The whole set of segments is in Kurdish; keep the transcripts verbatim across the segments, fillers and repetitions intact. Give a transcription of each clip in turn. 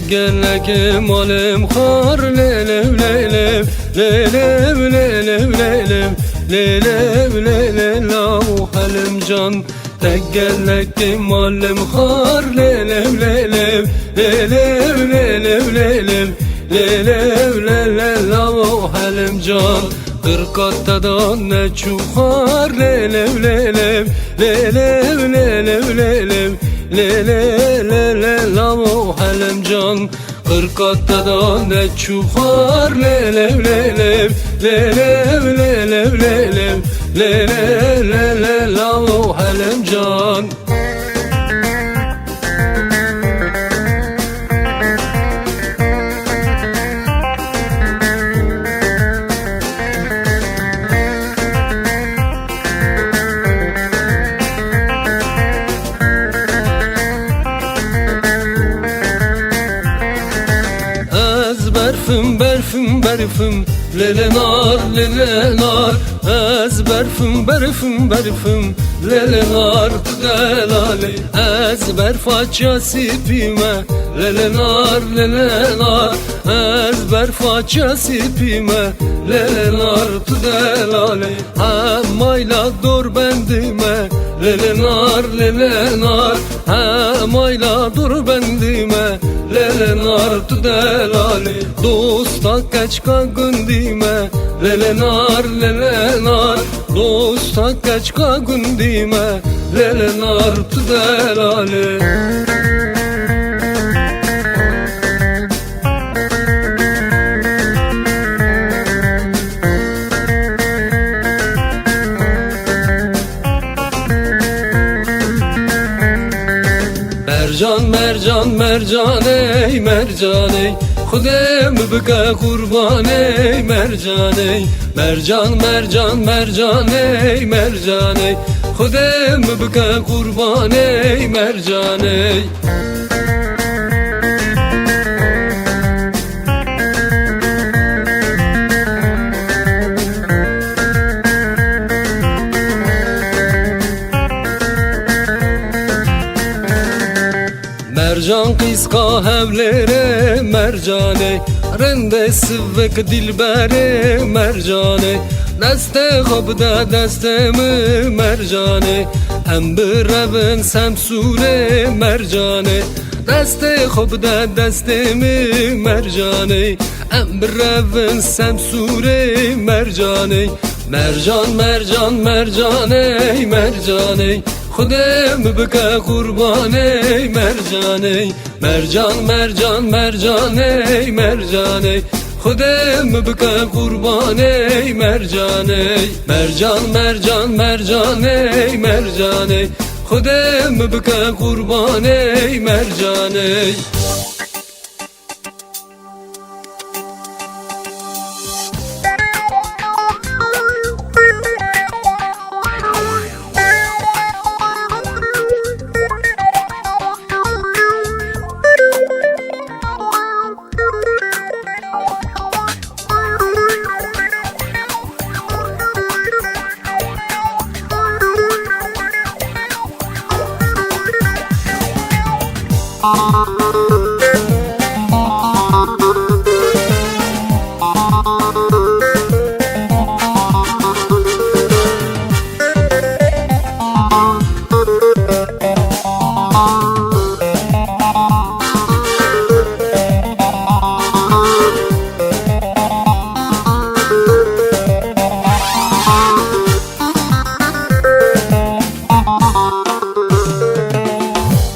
Gelekê malim xar lê lew lê lew, lê lew lê lew lê lew, lê lew lê lê law Helim can. Te gelekê malim xar lê lew lê lew, lê lew lê lew lê lew, lê lew lê lê law Helim can. Qirqa te da neçû xar lê lew lê lew, lê lew lê lew lê lew, lê lê lê lê law Helim can. Qirqa te da neçû xar lê lew lê lew, lê lew lê lew lê lew, lê lê lê lê law Helim can. Ez berfim, berfim, berfim, lê lê nar, lê lê nar. Ez berfim, berfim, berfim, lê lê nar tu delalê. Ez berfa çiya sipî me, lê lê nar, lê lê nar. Ez berfa çiya sipî me, lê lê nar tu delalê. Hemayla dor bendî me, lê lê nar, lê lê nar. Hemayla dor bendî me, lê lê nar tu delalê. Dosta keçka gundî me, lê lê nar, lê lê nar. Dosta keçka gundî me, lê lê nar tu delalê. Mercan, Mercan, Mercan ey, Mercan ey, Xwedê min bike qurban ey, Mercan ey. Mercan, Mercan, Mercan ey, Mercan ey, Xwedê min bike qurban ey, Mercan ey. Mercan qîska Hewlêrê Mercanê, rindê sivik dîlberê Mercanê. Destê xwe bide destê min Mercanê, em birevin Semsûrê Mercanê. Destê xwe bide destê min Mercanê, em birevin Semsûrê Mercanê. Mercan, Mercan, Mercanê, Mercanê, Xwedê min bike qurbanê Mercanê. Mercan, Mercan, Mercanê, Mercanê, Xwedê min bike qurbanê Mercanê. Mercan, Mercan, Mercanê, Mercanê, Xwedê min bike qurbanê Mercanê.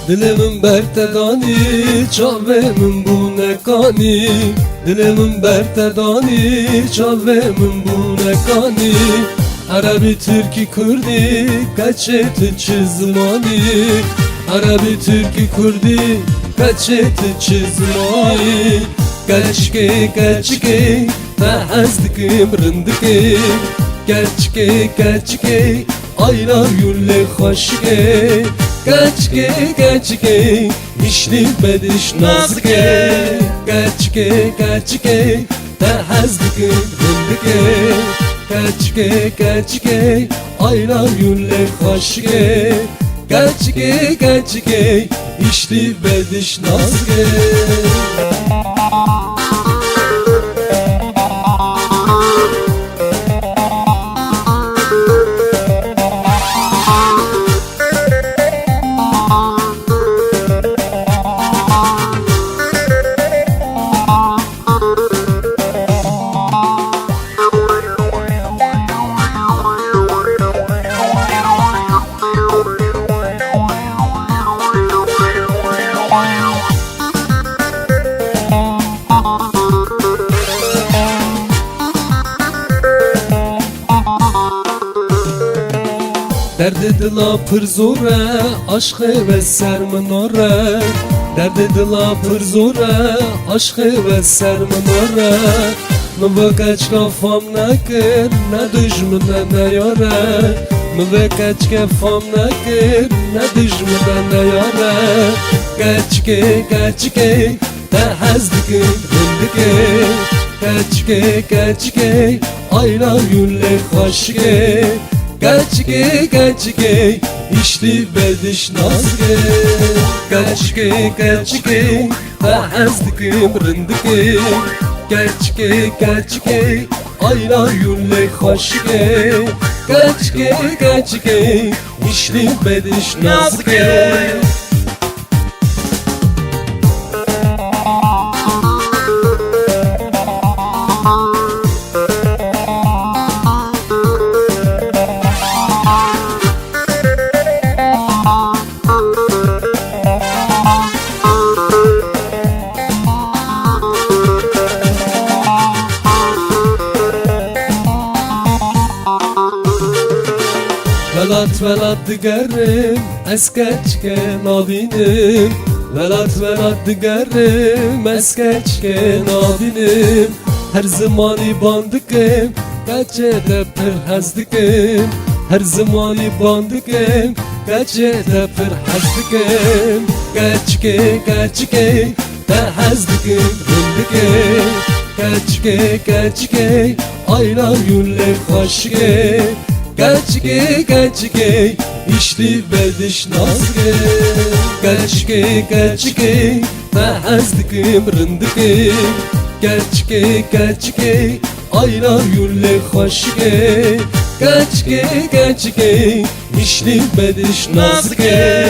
Dilê min ber te danî, çavê min bûne kanî. Dilê min ber te danî, çavê min bûne kanî. Erebî, tirkî, kurdî, keçê tu çi zimanî? Erebî, tirkî, kurdî, keçê tu çi zimanî? Keçikê, keçikê, te hez dikim rindikê. Keçikê, keçikê, I love you lê xweşikê. Keçikê, keçikê, hişnî bediş nazikê. Keçikê, keçikê, te hez dikim rindikê. Keçikê, keçikê, I love you lê xweşikê. Keçikê, keçikê, îştî bediş nazikê. Derdê dila pir zor e, aşqê ve ser min nare. Derdê dila pir zor e, aşqê ve ser min nare. Min ve keçika fam nekir, ne dijmin e ne yar e. Min ve keçike fam nekir, ne dijmin e ne yar e. Keçikê, keçikê, te hez dikim rindikê. Keçikê, keçikê, I love you lê xweşikê. Keçikê, keçikê, îştî bediş nazikê. Keçikê, keçikê, te hez dikim rindikê. Keçikê, keçikê, I love you lê xweşikê. Keçikê, keçikê, îştî bediş nazikê. Welat welat digerim, ez keçike nabînim. Welat welat digerim, ez keçike nabînim. Her zimanî ban dikim, keçê te pir hez dikim. Her zimanî ban dikim, keçê te pir hez dikim. Keçikê, keçikê, te hez dikim rindikê. Keçikê, keçikê, I love you lê xweşikê. Keçikê, keçikê, îştî bediş nazikê. Keçikê, keçikê, te hez dikim rindikê. Keçikê, keçikê, I love you lê xweşikê. Keçikê, keçikê, îştî bediş nazikê.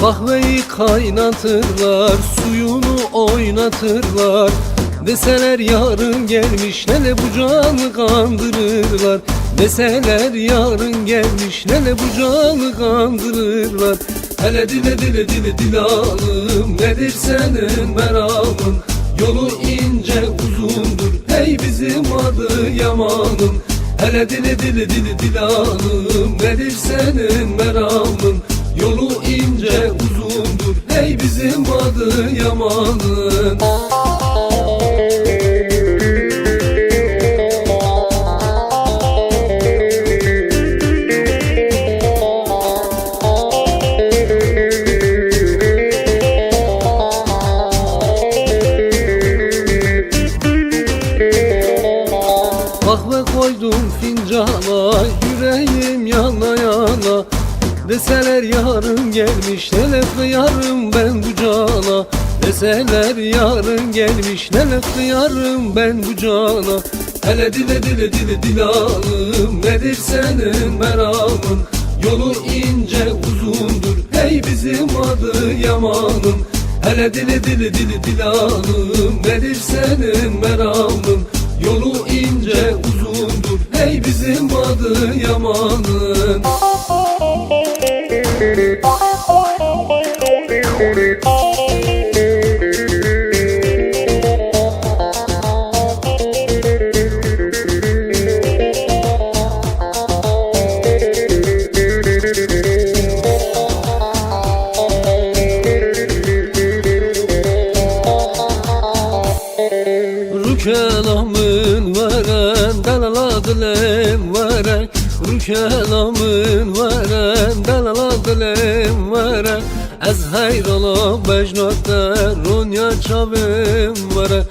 Kahveyi kaynatırlar, suyunu oynatırlar. Deseler yarın gelmiş, hele bu canı kandırırlar. Deseler yarın gelmiş, hele bu canı kandırırlar. Hele dile dile dile dilanım, nedir senin meramın? Yolu ince uzundur, hey bizim Adıyaman'ım. Hele dile dile dile dilanım, nedir senin meramın? Yolu ince uzundur, hey bizim Adıyaman'ın. Kahve koydum fincana, yüreğim yana yana. Deseler yarın gelmiş, hele kıyarım ben bu cana. Deseler yarın gelmiş, hele kıyarım ben bu cana. Hele dile dile dile dilanım, nedir senin meramın? Yolu ince uzundur, hey bizim Adıyaman'ım. Hele dile dile dile dilanım, nedir senin meramın? Yolu ince uzundur, hey bizim Adıyaman'ın. Rû Kelamın were, delala dilêm were. Rû kelamın were, delala dilêm were. Ez heyrana bejna te, ronya çavêm were.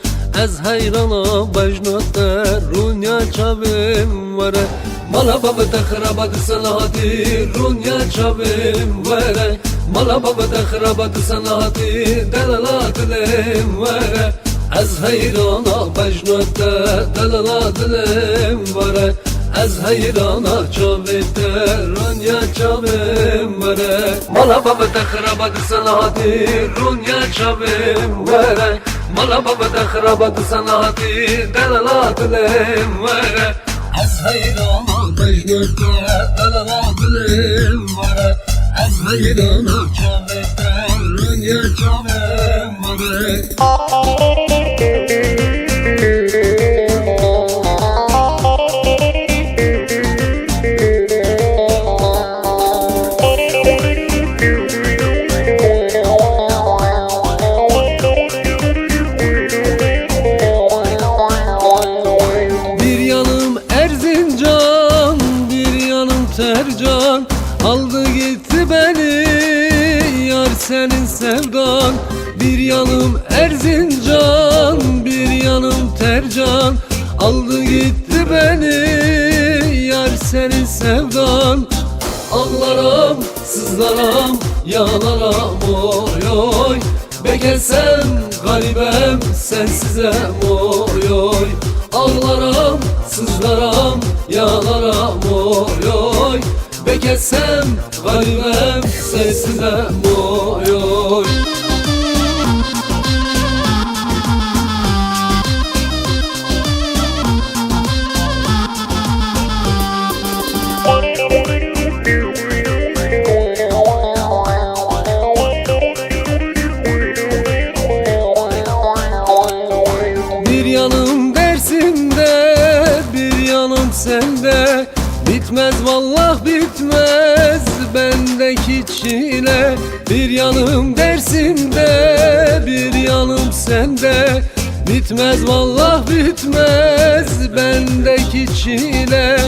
Ez heyrana bejna te, ronya çavêm were. Mala baba te xiraba, di sana hatî, ronya çavêm were. Mala baba te xiraba, di sana hatî, delala dilêm were. Ez heyrana bejna te, delala dilêm were. Ez heyrana çavê te, ronya çavêm were. Mala baba te xiraba, di sana hatî, ronya çavêm were. Mala baba te xiraba, di sana hatî, delala dilêm were. Ez heyrana bejna te, delala dilêm were. Ez heyrana çavê te, ronya çavêm were. Bir yanım Erzincan, bir yanım Tercan, aldı gitti beni yar senin sevdan. Bir yanım Erzincan, bir yanım Tercan, aldı gitti beni yar senin sevdan. Ağlaram, sızlaram, yanaram, oy oy. Bekesem garibem, sensizem, oy oy. Ağlaram, sızlaram, yanaram, oy oy. Bekesem garibem, sensizem, oy oy. Bir yanım Dersim'de, bir yanım sende. Bitmez vallah bitmez bendeki çile. Bir yanım Dersim'de, bir yanım sende. Bitmez vallah bitmez bendeki çile.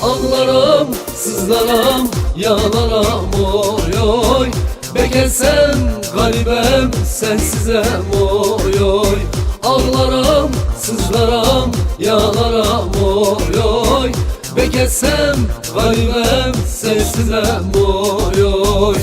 Ağlaram, sızlaram, yanaram, oy oy. Bekesem garibem, sensizem, oy oy. Ağlaram, sızlaram, yanaram, oy oy. Bekesem garibem, sensizem, oy oy.